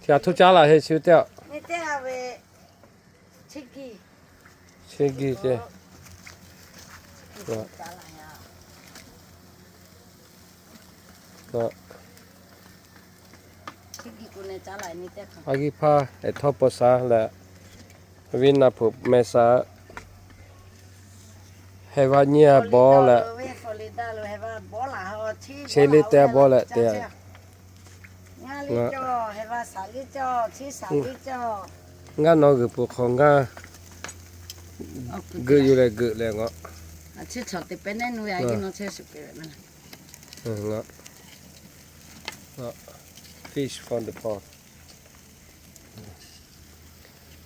Chi aˬ htoˇ caˉ laˬ heh chi teˇ aˬ. Chi giˇ ce. Aˬ giˇ hpaˇ ehˬ htawˇ paw sha leh, viˉ naˆ hpu meh sha, heh vaˇ nyiˇ a bawˇ leh, che liˇ teˇ a bawˇ leh te. Ngaˇ nawˬ g'uiˬ peuˬ hk'awꞈ ngaˇ geuꞈ yuˬ leh geuꞈ leh ngaˬ. Fish from the pond.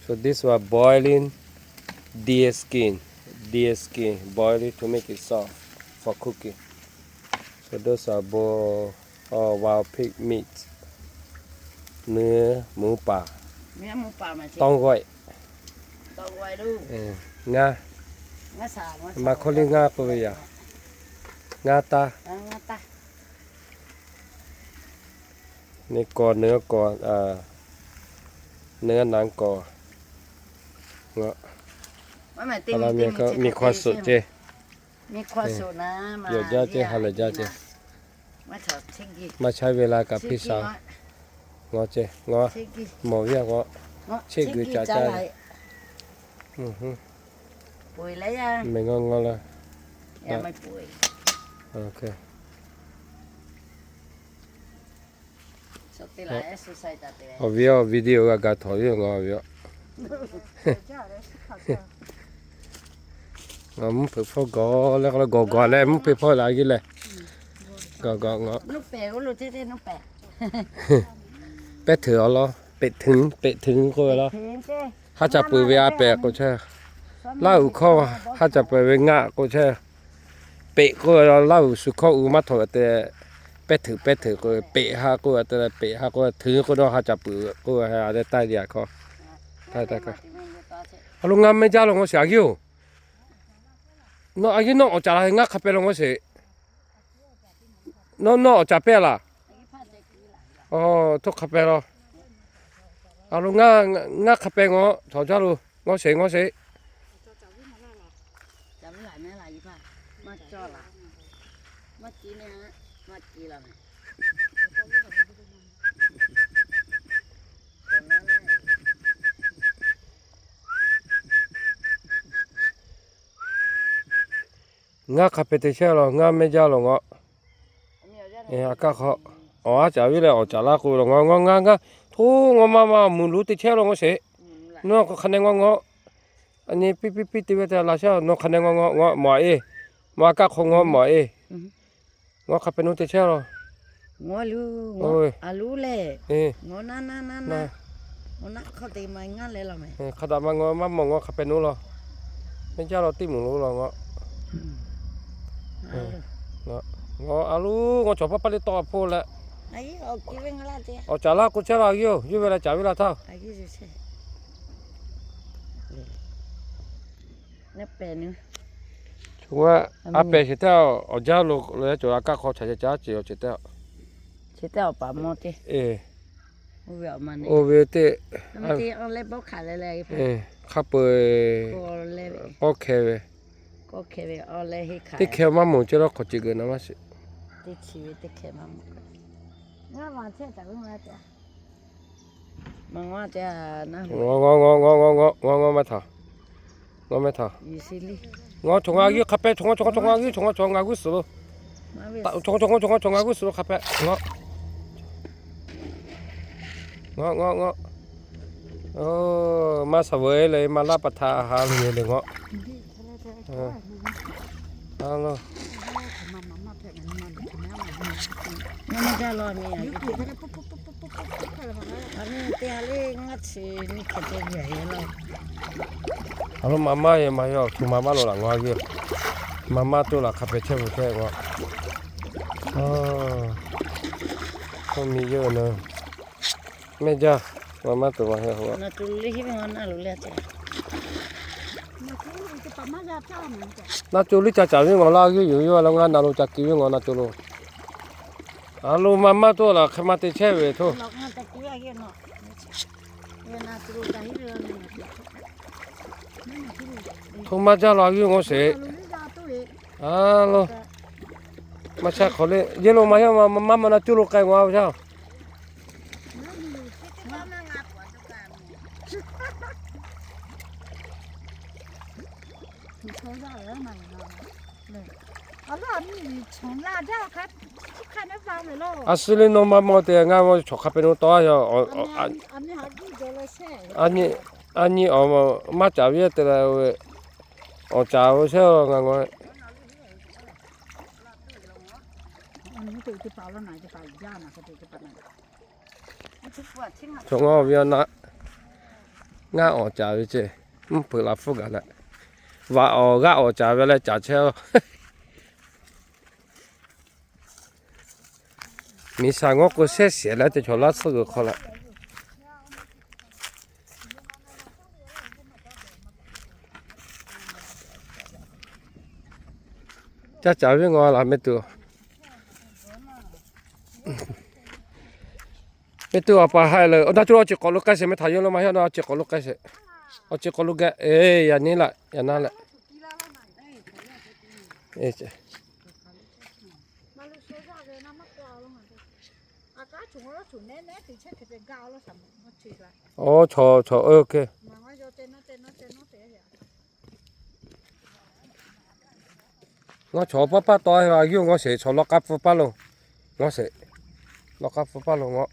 So this one boiling deer skin. Deer skin, boil it to make it soft for cooking. So those are bo-, oh, wild pig meat. Nui mvuhˇ paˍ. Tawˇ g'aweh. Ngaˇ. Maˇ hkawˇ liˇ ngaˇ k'oˆ ve yaꞈ. Ngaˇ taˇ. Nyi kawˬ, nyi kawˬ, nyi naˍ kawˬ. Miˬ hkawˇ suhˍ ce. Yawˬ jaˇ ce, ha lehˬ jaˇ ce. Maˇ chaiˇ ve la kaꞈ hpiˇ sha. Ngaw ce, ngaw. Mawˬ viˉ a ngaw. Cheˇ g'uiˬ caꞈ caˇ. Meh ngaw ngaw la. Awˬ viˉ awˬ video g'a ga htawnˍ ve ngaˬ ve aˬ. Ngaˬ mvuhˇ hpeuꞈ hpawˇ gawˬ leh, gawˬ gawˬ leh mvuhˇ hpeuꞈ hpawˇ la g'uiˇ leh, gawˬ gawˬ ngaˬ. Pehˉ hteꞈ awˬ lawn, peꞈ hteꞈ, peꞈ hteꞈ k'oˆ ve laˇ. Haˉ caꞈ peuˬ ve a pehˍ k'o chehˇ. Laˇ uiˍ hkawˇ haˉ caꞈ peuˬ ve ngaˆ k'o chehˇ. Peꞈ k'oˆ ve laˇ uiˍ shu hkawˇ uiˍ maˇ htawꞈ ve tehꞈ, pehˉ hteꞈ, pehˉ hteꞈ k'oˆ ve, peꞈ ha k'oˆ ve tehꞈ, peꞈ ha k'oˆ ve, hteꞈ k'oˆ dawˇ haˉ caꞈ peuˬ k'oˆ ve, a te taˇ ve a hkawˇ. Taˇ kaꞈ. Awˬ lo ngaˇ meh jaˇ lo ngaw sheˍ a g'uiˇ-oˬ. Nawˬ a g'uiˇ nawˉ awˬ caˍ laˬ heh ngaˇ hk'a peh lo ngaw sheˍ. Nawˉ nawˉ awˬ caˍ pehˇ laˬ. Aˬ, htoˇ hk'a peh law. Awˬ lo ngaˇ, ngaˇ hk'a peh ngaw, chaw jaˇ lo, ngaw sheˍ, ngaw sheˍ. Ngaˇ hk'a peh te chehˇ law, ngaˇ meh jaˇ law ngaw. A kaˇ hk'aw, awˬ a caˍ viˉ leh awˬ caˍ laˇ k'oˆ ve law ngaw, ngaw ngaˇ ngaˇ, htoˇ ngaw maˇ maˇ mvuhˬ luˬ te chehˇ law ngaw sheˍ. Nawˬ k'o hk'a neh ngaw ngaw. A nyi piˇ piˇ piˇ te ve te laˬ shaˉ, nawˬ hk'a neh ngaw ngaw, ngaw mawˬ a e. Mawˬ a kaˇ hk'aw ngaw mawˬ a e. Ngaw hk'a peh nuˇ te chehˇ law. Hk'a daꞈ ma ngaw maˇ mawˬ ngaw hk'a peh nuˇ law. Meh jaˇ law tiˇ mvuhˬ lo law ngaw. Ngaw a lo, ngaw chaw paˇ paˇ liˇ tawˆ a hpoˇ leh. Awˬ caˍ laˇ k'o chehˇ law a g'uiˇ-oˬ, yawˇ ve la caˍ viˉ la htaˇ. Aˬ, a pehˍ sheˍ tehꞈ, awˬ jaˇ lo leh cawˬ a kaˇ hk'aw chaꞈ ca caˉ ce awˬ ceuˬ tehꞈ. Oˇ ve teˇ, hk'a peu-eˬ pawˇ hkeh ve, teˇ hkeh maˇ mawˬ ceh lawˇ hk'awꞈ ceˬ g'euꞈ na maˇ sheˍ. Ngaw ngaˇ maˇ htaꞈ, ngaw meh htaꞈ, ngaw chaw ngaˇ g'uiˇ hk'a peh, chaw ngaˇ chaw ngaˇ g'uiˇ, chaw ngaˇ chaw ngaˇ g'uiˇ suhˍ lo, chaw ngaˇ chaw ngaˇ chaw ngaˇ g'uiˇ suhˍ lo hk'a peh ngaw. Ngaw ngaw ngaw. Maˇ shaˍ veuˬ leh maˇ laˇ pa htaꞈ ha lehˬ le ngaw. A lo maˇ maˇ yehˬ maˇ yehˬ, htoꞈ ma maˇ lo laˬ ngaw a g'uiˇ. Maˇ maˇ toˇ laˬ hk'a peh chehˇ ve hk'e ngaw. Hk'oˆ miˬ yeuˬ na. Mehˇ jaˇ, maˇ maˇ toꞈ ma heh hoꞈ a. Na co liˇ ca caˍ ve ngaˬ laˇ g'euˆ yuˬ ve yoˬ, a lo ngaˬ na lo ca kiˬ ve ngaˬ na co lo. A lo maˇ maˇ toˆ laˬ hk'e maˇ te chehˇ ve htoˇ. Htoˇ maˇ jaˇ laˬ g'euˆ ngaw sheˍ. A lo, maˇ shaˆ hk'awꞈ le, yehˇ lo maˇ heˆ, maˇ maˇ na co lo k'ai ngaˬ a shaˆ. A suh le naw ma maw te ngaˇ maw chaw hk'a peu-eˬ lo taw a yoˬ. A nyi awˬ maˇ caˍ ve te la ve, awˬ caˍ ve shehˇ ngaˬ ngaw. Chaw ngaˇ ve a na, ngaˇ awˬ caˍ ve ce, mvuhˇ hpeuꞈ la hpfuhˇ gaˬ leh, vaꞈ awˬ g'aˇ awˬ caˍ ve leh caˍ chehˇ-oˬ. Miˬ shaˍ ngawˇ k'o shehˇ shehˍ leh teˇ chaw laˇ tsuhˇ g'uiˬ hk'aw leh, ca caˍ ve ngaw laˬ meh tuˬ. Meh tuˬ awˬ pa haiˬ lehˬ, awˬ na co lo awˬ ceuˬ k'awꞈ lo k'ai sheˍ, meh htaꞈ yawˇ lo maˇ heˆ, awˬ na awˬ ceuˬ k'awꞈ lo k'ai sheˍ. Awˬ ceuˬ k'awꞈ lo geh, yaꞈ nyi laꞈ, yaꞈ na leh. Awˬ, chaw, chaw, oˇ hk'e. Ngaw chaw paˇ paˇ taw a g'euˆ ngaw sheˍ, chaw law k'a pfuh paˇ lo. Ngaw sheˍ, law k'a pfuh paˇ lo ngaw.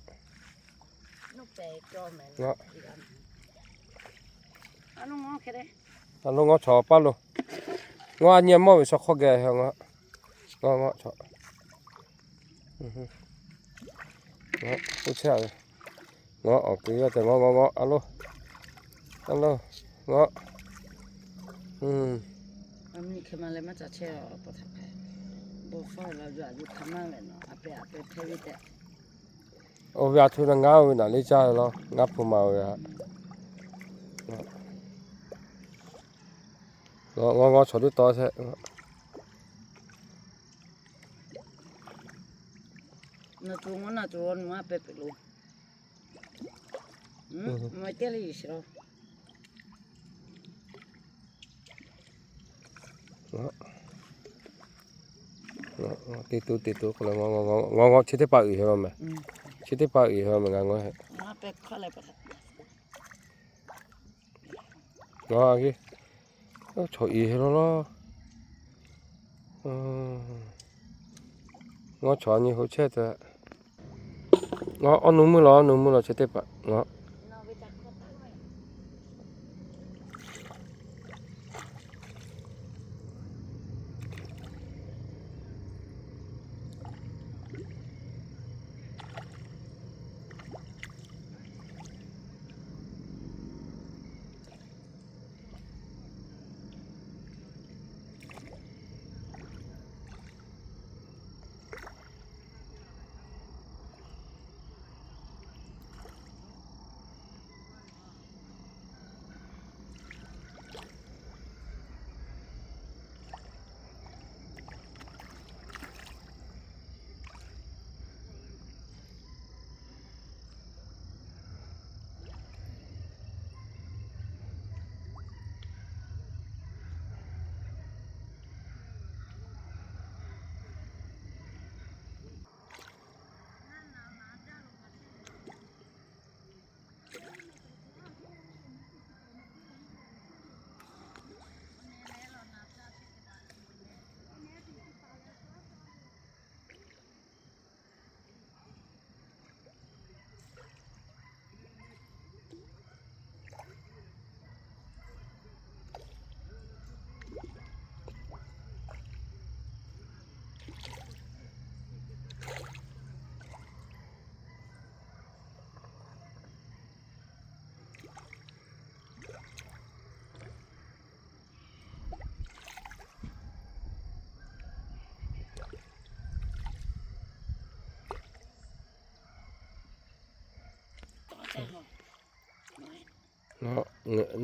Ngaw, a lo ngaw chaw paˇ lo. Ngaw a nyi mawˇ ve shaw hk'awˇ geh ngaw. Ngaw ngaw chaw. Ngaw, oˇ chehˇ ve. Ngaw, awˬ keu yaˇ te ngaw, ngaw, ngaw, a lo. A lo, ngaw. Oˇ ve a htoꞈ na ngaˇ oˇ ve naˍ liˇ caˇ ve law, ngaˇ hpu ma oˇ ve a. Ngaw, ngaw, chaw teˇ taw sheˍ. Teˇ tu teˇ tu k'o leh, ngaw ngaw chi teˇ hpaˍ uiˍ heh law meh. Chi teˇ hpaˍ uiˍ heh law meh ngaˬ ngaw heh. Ngaˬ a geh, chaw iˍ heh law law. Ngaw chaw a nyi hoꞈ chehˇ te. Ngaw awˉ nu meuˇ law, awˉ nu meuˇ law chi teˇ hpaˍ ngaw.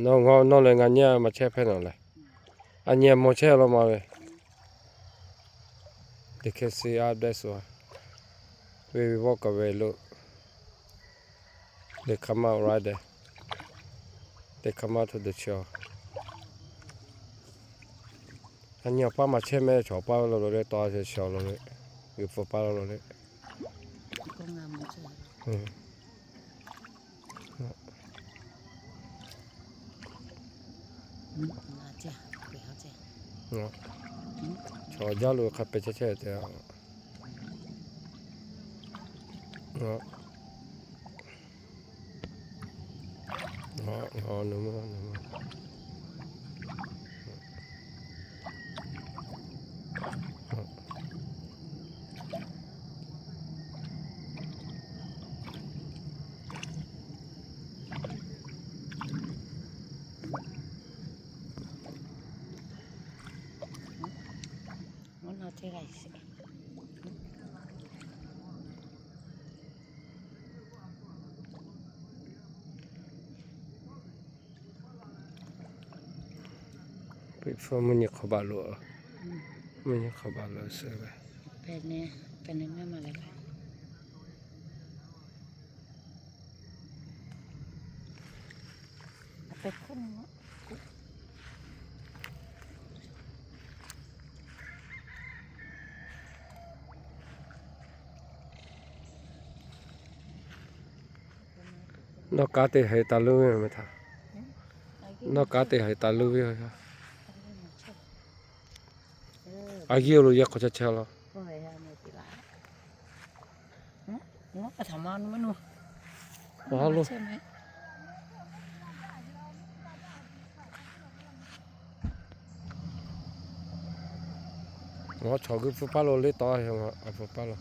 Nawˬ, nawˬ leh ngaˬ nyi a maˇ chehˇ hpehˇ nawˬ leh. A nyi a maw chehˇ law ma ve. They can see up there, so when we walk away, look, they come out right there. They come out to the shore. A nyi awˬ paˇ maˇ chehˇ mehˍ, chaw paˇ lo lo le, taw shawˍ shawˍ lo le, g'uiˬ pfuhˍ paˇ lo lo le. Chaw jaˇ lo hk'a pehˍ chehˇ chehˇ te. Platform mvuhˇ nyi hk'awꞈ baˬ lo, mvuhˇ nyi hk'awꞈ baˬ lo suh ve. Nawˬ kaˉ te haiˬ taˍ luˇ ve meh htaꞈ. Nawˬ kaˉ te haiˬ taˍ luˇ ve. A yehˬ lo yaˇ hk'aw chehˇ chehˇ law. Ngaˬ chaw g'uiˬ pfuhˍ paˇ lo le taw, a pfuhˍ paˇ lo.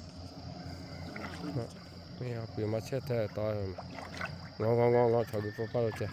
Ngaˬ pui maˇ chehˇ htaˇ taw. Ngaˬ ngaˬ ngaˬ ngaˬ chaw g'uiˬ pfuhˍ paˇ lo ceh.